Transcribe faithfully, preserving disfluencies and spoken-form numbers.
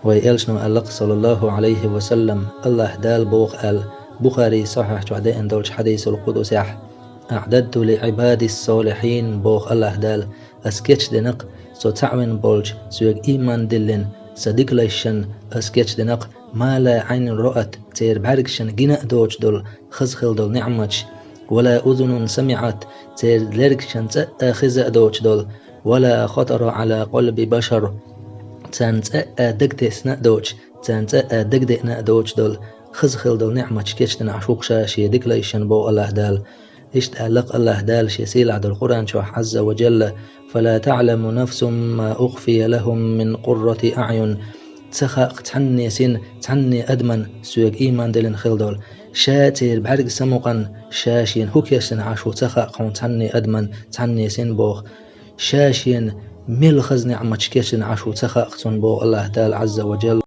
Вай элчано аьлла-кх, саллаллахӀу Ӏалайхи ва саллам, АллахӀ Дала боху аьлла, Бухарис сахьихь чохь деана долчу хьадисул къудсехь: «АӀдадту ли Ӏибади ссолихьин», боху АллахӀ Дала, ас кечдина-кх со цхьаъ вина болчу, соьга ийман диллина, сан дикалайшна ас кечдина-кх, «ма ла Ӏайнун раат», церан бӀаьргашна гина а доцуш долу хаза хила долу неӀматаш, «ва ла узунун самиӀат», церан лергашна цкъа а хеза а доцуш долу, «ва ла хатара Ӏала къалби башар», царна цкъа а дагатесна а доцуш, царна цкъа а дагадеана а доцуш долу хаза хила долу неӀматаш кечдина Ӏаш ву-кх ша шен дикалайшна, боху АллахӀ Дала. Иштта аьлла-кх АллахӀ Дала шен сийлахь долу Къуръан чохь, Ӏазза ва жалла: «Фала таӀламу нафсун ма ухфия лахӀум мин къуррати аӀюн». Ца хаьа-кх цхьанне син, цхьанне адаман, соьга ийман диллина хила долу, ша церан бӀаьрган самукъана ша шена хӀун кечдина Ӏаш ву ца хаьа-кх хьуна цхьанне адаман, цхьанне син, боху. Ша шена мел хаза неӀматаш кечдина Ӏаш ву ца хаьа-кх цунна, боху АллахӀ Дала, Ӏазза ва жалла.